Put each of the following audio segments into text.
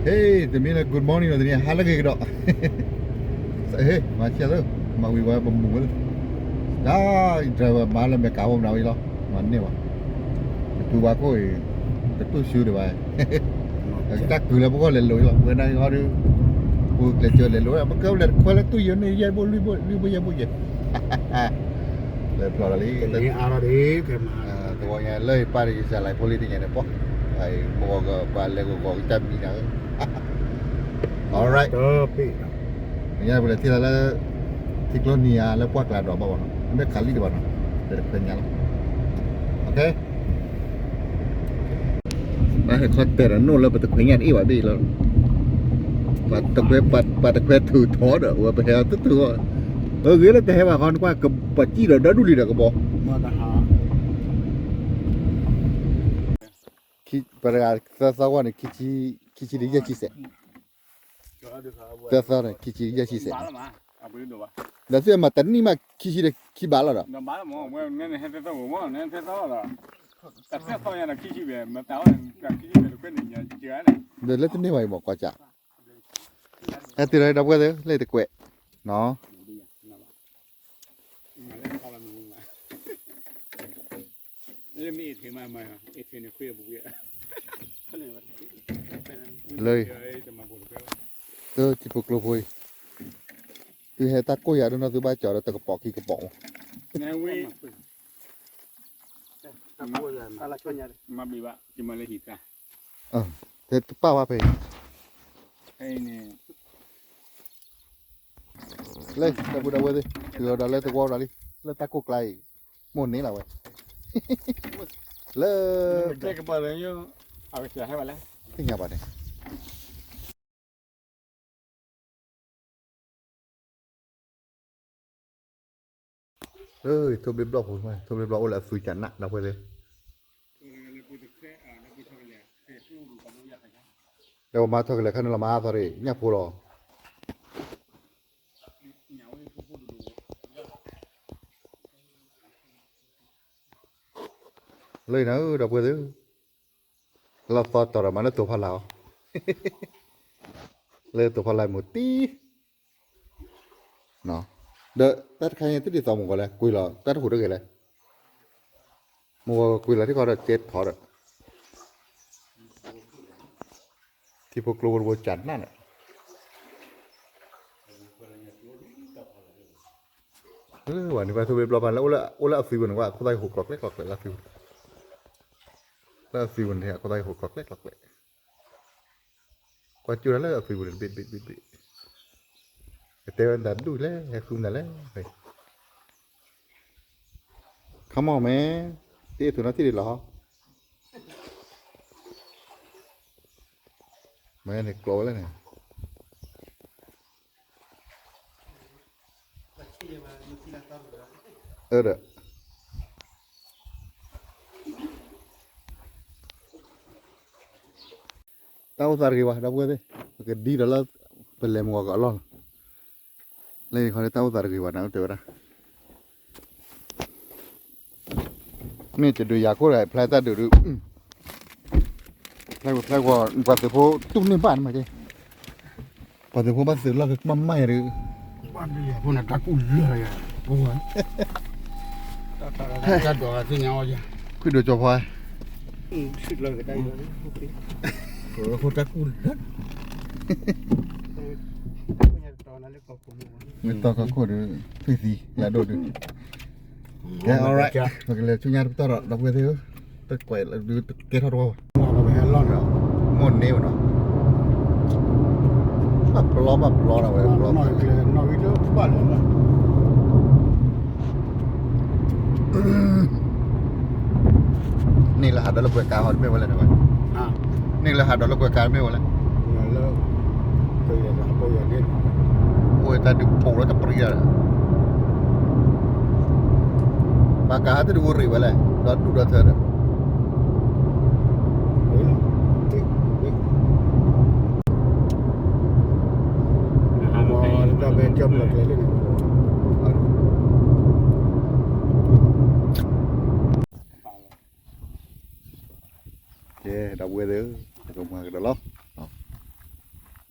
ဟ့ၣ် တမ့ၢ်လၢ good morning လီၤ တနံၤ ဟါလၢဂ့ၤကဒီး, ဟ့ၣ် မၤဆဲးလၢ မၤဝံၤဝဲပမူၤဝဲလၢ တၢ် driver မၤလၢမဲာ်ကးဝဲမနုၤဝံၤလီၤ, မၤန့ၢ်ဘၣ်, ယပုၢ်ဝဲၢ်ခိၣ်အံၤ တတူၢ်ဆူဒံးဘၣ်, တၢ်ကုၤလၢပဂီၢ်လဲၤလိၤလီၤ, ပဝဲဒၣ်ဟီဒုး ပူၤကျဲးစၢးလဲၤလိၤ, ပကလဲၤတခွဲလၢတူၢ်ယိာ်န့ၣ် ယဲၢ်ဘိလွံၢ်ဘိ လွံၢ်ဘိယဲၢ်ဘိယဲၢ် လဲၤဖျိးလီၤလံ, သဝီညါလၢယပၢ်ဒီးယစၢ်လၢဖိလံတညါန့ၣ်ပှၤ, မ့ၢ်ပှၤကပှၤလဲၤဂီၤဂီၤကတၢ်မံနၤဧၢ, alright, ညါပလဲၤထံၣ်လၢ ထံကျိနံၤဧါလၢပှၢ်ကျါဒီးဘၣ်ဘၣ်နီၤ, အမ့ၢ်ခးလံတဘၣ်နီၤ, တခွဲညါလီၤ, ဘၣ်ဟဲခီတဲာ်ဒီးနိၣ်လၢပတခွဲညါတအ့ၣ်ဘၣ်ဘ့ၣ်လီၤ, ပှၤတခွဲထုးထီဒီး ဝဲပဟဲအီၤတထုးအီၤ, အဂ့ၤလၢတဟဲဘၣ်ဃီနကွၢ် ပှၤစံၣ်ဒီးဒီဒူၣ်လံဒီးကဘီ ပှၤတဂၤသၢသီဝဲန့ၣ် ခံဆံဒီးယဲၢ်ဆံစဲး, သၢသီန့ၣ် ခံဆံဒီးယဲၢ်ဆံစဲး, ဒီးသုမၤတနံၣ်မး ခံဆံဒီးခံဘးလီၤဒီး ဒီးလၢတန့ၢ်ဘၣ်အံၤမ့ၢ်ကွၢ်စး, ဟဲတုၤလီၤဒီပုၢ်ဝဲၢ်သ့ၣ် လၢတကွဲးနီၤ, လၢ တထံဖိကျိဖိအံၤ, သုဟဲတၢ်ကိၢ်ယၤဒိၣ်နီၢ်သုဘၣ်ကၠီၤဒီးတကပိာ်ခံကပိာ်မး, တပၢ်ဝဲဖဲအံၤ, လၢ ဒီပုၢ်ဒီဝဲၢ်သ့ၣ် တုၤအီၤဒီးလၢသဝီဒီးလံ, လၢတၢ်ကိၢ်ကျါအံၤ, မိၢ်န့ၣ်လီၤဝဲ, လၢ သ့ၣ်ညါဘၣ်န့ၣ် ထိၣ်ဘ့ၣ်ဘျီၣ်ဖိ, ထိၣ်ဘ့ၣ်ဘျီၣ်အိၣ်လၢအသွံကနး ဒီပုၢ်ဝဲၢ်သ့ၣ်, ဒီးပမၤထီၣ်ကလဲာ်ခါန့ၣ်လီၤ မၤအါသီရ့ၣ် ညၣ်ဖိလီၤ, လၢနၤဧၢ ဒီပုၢ်ဝဲၢ်သ့ၣ်ဧၢ, လီၤသီတီၤဒီးမၤလၢတိၤဖီလာ်အီၤ, လၢတိၤဖီလာ်မိၢ်တံၢ်, ဒီးတၢ်တခါအံၤ တဒ်သိးမိၢ်ဂီၤလဲၣ် ကွံာ်လီၤ တၢ်တဟူးတဂဲၤလဲၣ်, မိၢ်ဂီၤကွံာ်လီၤထံကီၢ်ဒီးကဲထီၣ်ဒီး, ထံဖိကျိဖိတဘိကနးန့ၣ် ဝဲန့ၣ်ဘၣ်ထိၣ်ဘ့ၣ်ဘျီၣ်ပၢ်လၢ အိၣ်လၢအသွံပူၤန့ၣ် အခိၣ်သတးဟူးကျီကျဲကျီကျဲလၢအသွံပူၤ, လၢအသွံပူၤန့ၣ် အခိၣ်သတးဟူးကျီကျဲကျီကျဲ, ကွၢ်ကၠိဒၣ်လၢအသွံပူၤန့ၣ် တဘ့ၣ်တဘ့ၣ်တဘ့ၣ်တဘ့ၣ်, ကတဲဝဲဒၣ်ဒူၣ်လဲၣ် ဟဲဃုမနုၤလဲၣ်, ခီမီၢ်မဲ, တအ့ၣ်ထူၣ်နီတထံၣ်ဒံးလီၤ, မ့ၢ်န့ၣ်ကျိးဝဲလၢန့ၣ် အၢဒီး တၢ်အိၣ်သးတဂ့ၤဘၣ် ဒီပုၢ်ဝဲၢ်သ့ၣ်, ပကဒံဒီးလၢ ပလဲၤမုၢ်ဂီၤကအလီၢ်လီၤ, လၢယခီန့ၣ်တၢ်အိၣ်သးတဂ့ၤဘၣ် နၤတဲဝဲဒၣ် မ့ၢ်တဒုးယၤခိၣ်ဒီး ဖျါတၢ်ဒုးဒုး, ဖျါဝဲဖျါဝဲ ပှၤသုးဖိတူၢ်န့ၢ်ဘၣ်န့ၣ်မးက့, ပှၤသုးဖိဘၣ်သုးလီၢ်ကမၣ်မၣ်ယၤဒုး, ဘၣ်ဒုးယၤခိၣ်န့ၣ်တၢ်ကူၣ်လၢာ်ယၤ, တၢ်ဒိးသ့ၣ်ညါအီၤယၤ, ခွံဒိးကၠီဖီ, တၢ်ကူၣ်လၢာ် မ့ၢ်တီၢ်ကီၢ်ခိၣ်ဒီး ဖံသံ လၢအဒိၣ်ဒုး, ကဲ alright ပကလဲၤဆူညါတပတီၢ်ဒီး ဒီပုၢ်ဝဲၢ်သ့ၣ်ဧၢ, တကွဲးလၢဒုးတကဲထီၣ်တဝီဘၣ်, မိၢ်န့ၢ်ဝဲနီၤ, ဘၣ်ပျီဘၣ်ပျီနီၤဝဲ, န့ၣ်လၢဟးဒီးလၢကွဲးကါဟီတမ့ၢ်ဝဲလဲၣ်န့ၣ်ဝဲ, န့ၣ်လၢဟးဒီးလၢကွဲးကါတမ့ၢ်ဝဲလဲၣ်, အိၣ်တၢ်ဒုးပိာ်လၢတပရံဒၣ်, ဘၣ်ကါဟးတဒုးအိၣ်ရ့ၣ်ဝဲလဲၣ်, ဒီဒူၣ်ဒီထၢဒီး တၢ်ဘဲကၠီပျီကျဲလၢန့ၣ် ကဲ ဒီပုၢ်ဝဲၢ်သ့ၣ်ဧၢ, ပကမၤကဒီးလီၤ.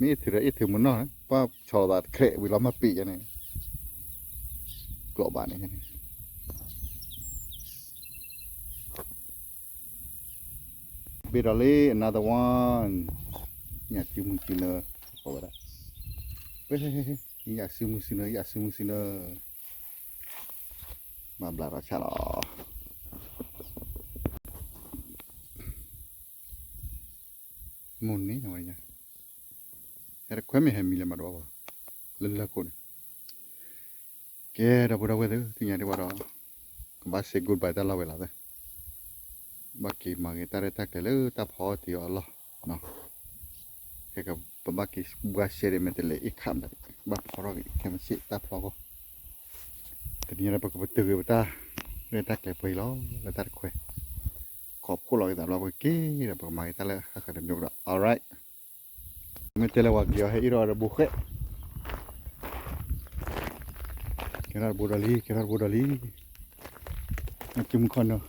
မ့ၢ်အ့ၣ်ထုးဒီးအ့ၣ်ထုးမုၢ်နီၢ်န့ၣ် ပှၢ်ဆီလီၤသးတချဲးဝံၤလီၤမၢ်ပံာ်ယါန့ၣ်, ကျိးဘၣ်န့ၣ်, ဘ့ၣ်ဒီးလံ another one, ညၣ်စုမုၢ်စုနၢ, ကိးဝဲဒၣ်, ညၣ်စုမုၢ်စုနၢ ညၣ်စုမုၢ်စုနၢ, မၤဘျါထီၣ်ဆၣ်လီၤ. မိၢ်န့ၣ်, ဟဲတခွဲမ့ၢ်ဟဲမံလၢမၤဒိးဘၣ်, လၢလၢခိၣ်န့ၣ်, ကဲ ဒီပုၢ်ဒီဝဲၢ်သ့ၣ် သ့ၣ်ညါဒံးဘၣ်ဒီး, ကဘၣ် say goodbye တၢ်လီၢ်ဝဲလီၤသ့ၣ်, ဘၣ်က့ၤမၤဂ့ၤတၢ်ရဲၣ်တၢ်ကျဲၤလၢတၢ်ဖီအီၣ်တ့ၤအီၤအလီၢ်, ခဲကပဘၣ်က့ၤဘှါရှဲဒ်မဲာ်တလဲၤအ့ၣ်ခၣ်မး, ဘၣ်ဖီထီၣ်က့ၤခဲမုၢ်ဆ့ၣ်တၢ်ဖီခိၣ်, တနံၤညါဒီးပကပတုာ်က့ၤပတၢ်ရဲၣ်တၢ်ကျဲၤပှဲၤအံၤလီၤ လၢတၢ်တခွဲ, ကိးဖှိၣ်လီၤက့ၤသးဘျီပကက့ၤဒီးပကမၤဂ့ၤတၢ်လၢဃၣ်ဃၣ်တမံၤဒီး alright. မ့ၢ်တဲလၢပှၤက့ၤအီၤဟဲအ့ၣ်ထီၣ်ဒီးဘိဃဲၣ်, ကဲထီၣ်တဘိဒီးလံ ကဲထီၣ်တဘိဒီးလံ, နက့ၤမုၢ်ခီနီၤ,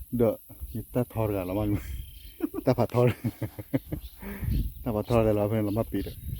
ဒီးယတၢ်ထီတဂၤလီၤမး, တၢ်ဖးထီ, တၢ်ဖးထီလဲၤလီၤဖဲန့ၣ်လီၤမၢ်ပံာ်ဒီး